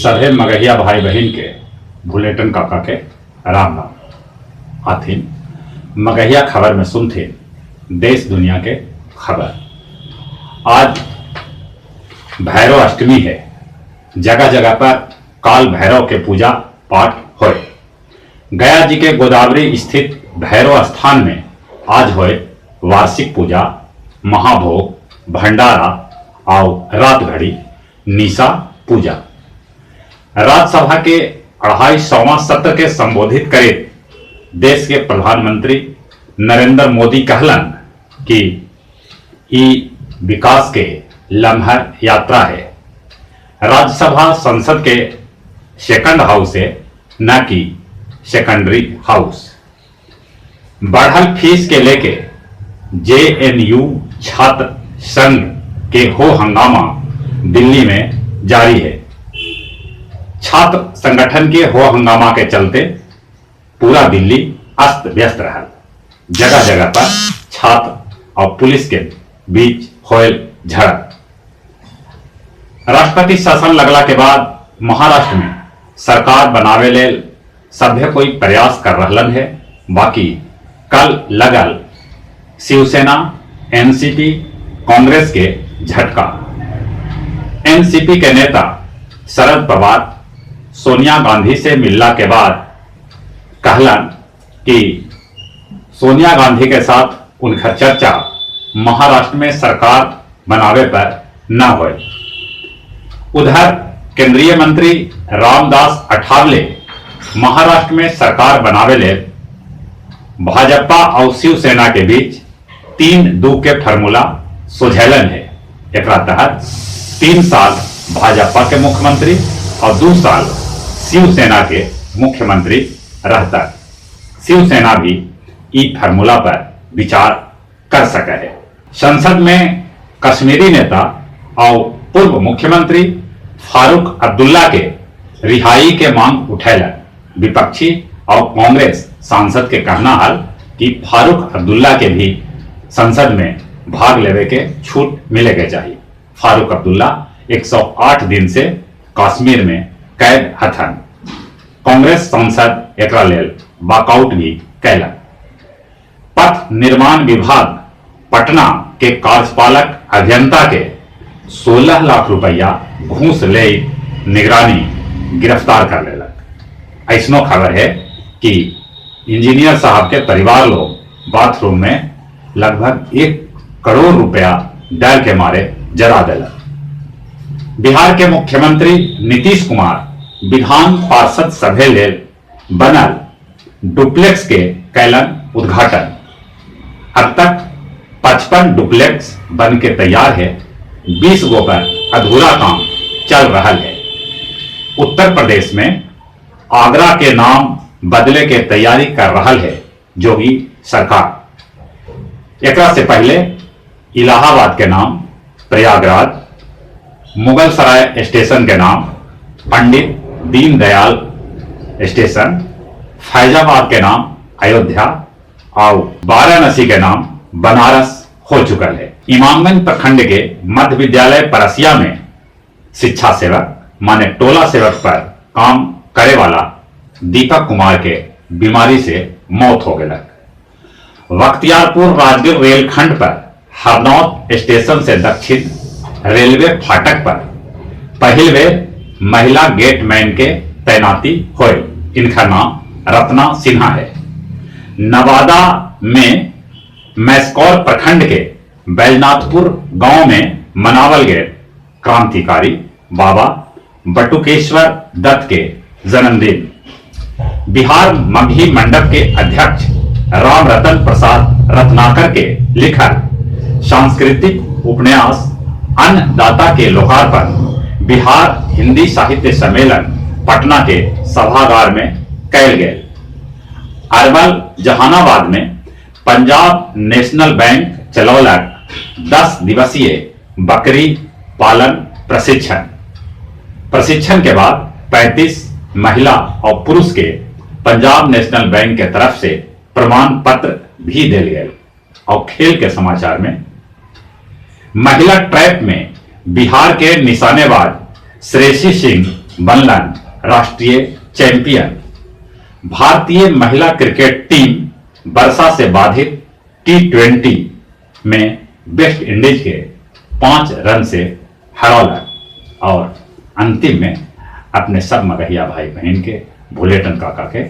सभे मगहिया भाई बहिन के भुलेटन काका के राम राम। आथिन मगहिया खबर में सुनथिन देश दुनिया के खबर। आज भैरव अष्टमी है। जगह जगह पर काल भैरव के पूजा पाठ होए। गया जी के गोदावरी स्थित भैरव स्थान में आज होए वार्षिक पूजा, महाभोग, भंडारा और रात घड़ी निशा पूजा। राज्यसभा के 250वां सत्र के संबोधित करे देश के प्रधानमंत्री नरेंद्र मोदी कहलन कि ई विकास के लम्हर यात्रा है। राज्यसभा संसद के सेकंड हाउस है, न कि सेकेंडरी हाउस। बढ़ल फीस के लेके जेएनयू छात्र संघ के हो हंगामा दिल्ली में जारी है। छात्र संगठन के हो हंगामा के चलते पूरा दिल्ली अस्त व्यस्त रहा। जगह जगह पर छात्र और पुलिस के बीच होयल झड़प। राष्ट्रपति शासन लगला के बाद महाराष्ट्र में सरकार बनावे लेल सभ्य कोई प्रयास कर रहलन है। बाकी कल लगल शिवसेना, एनसीपी, कांग्रेस के झटका। एनसीपी के नेता शरद पवार सोनिया गांधी से मिलला के बाद कहलन कि सोनिया गांधी के साथ उनका चर्चा महाराष्ट्र में सरकार बनावे पर न होए। उधर केंद्रीय मंत्री रामदास अठावले महाराष्ट्र में सरकार बनावे ले भाजपा और शिवसेना के बीच 3-2 के फार्मूला सुझैलन है। एकरा तहत 3 साल भाजपा के मुख्यमंत्री और 2 साल शिवसेना के मुख्यमंत्री रहता। शिवसेना भी ई फार्मूला पर विचार कर सके है। संसद में कश्मीरी नेता और पूर्व मुख्यमंत्री फारूक अब्दुल्ला के रिहाई के मांग उठैला। विपक्षी और कांग्रेस सांसद के कहना हल कि फारूक अब्दुल्ला के भी संसद में भाग लेवे के छूट मिले के चाहिए। फारूक अब्दुल्ला 108 दिन से कश्मीर में कैद हथन। कांग्रेस सांसद एकरा लेल वॉकआउट भी कैला। पथ निर्माण विभाग पटना के कार्यपालक अभियंता के 16 लाख रुपया घूस ले निगरानी गिरफ्तार कर लेलक। ऐसनो खबर है कि इंजीनियर साहब के परिवार लोग बाथरूम में लगभग 1 करोड़ रुपया डर के मारे जरा दिलक। बिहार के मुख्यमंत्री नीतीश कुमार विधान पार्षद सभे लेल बनल डुप्लेक्स के कैलन उद्घाटन। अब तक 55 डुप्लेक्स बन के तैयार है, 20 गो पर अधूरा काम चल रहा है। उत्तर प्रदेश में आगरा के नाम बदले के तैयारी कर रहा है योगी सरकार। एकरा से पहले इलाहाबाद के नाम प्रयागराज, मुगल सराय स्टेशन के नाम पंडित दीनदयाल स्टेशन, फैजाबाद के नाम अयोध्या और वाराणसी के नाम बनारस हो चुका है। इमामगंज प्रखंड के मध्य विद्यालय परसिया में शिक्षा सेवक माने टोला सेवक पर काम करे वाला दीपक कुमार के बीमारी से मौत हो गया। बख्तियारपुर राजगीर रेलखंड पर हरनौत स्टेशन से दक्षिण रेलवे फाटक पर पहिल बेर महिला गेटमैन के तैनाती होए। इनका नाम रत्ना सिन्हा है। नवादा में मैस्कौर प्रखंड के बैजनाथपुर गांव में मनावल गए क्रांतिकारी बाबा बटुकेश्वर दत्त के जन्मदिन। बिहार मगही मंडप के अध्यक्ष राम रतन प्रसाद रत्नाकर के लिखल सांस्कृतिक उपन्यास अन्नदाता के लोकार्पण बिहार हिंदी साहित्य सम्मेलन पटना के सभागार में कैल गए। अरवल जहानाबाद में पंजाब नेशनल बैंक चलौलक 10 दिवसीय बकरी पालन प्रशिक्षण। प्रशिक्षण के बाद 35 महिला और पुरुष के पंजाब नेशनल बैंक के तरफ से प्रमाण पत्र भी दिल गए। और खेल के समाचार में महिला ट्रैप में बिहार के निशानेबाज श्रेयसी सिंह बनलन राष्ट्रीय चैंपियन। भारतीय महिला क्रिकेट टीम वर्षा से बाधित टी20 में वेस्ट इंडीज के 5 रन से हरौलक। और अंतिम में अपने सब मगहिया भाई बहन के भुलेटन काका के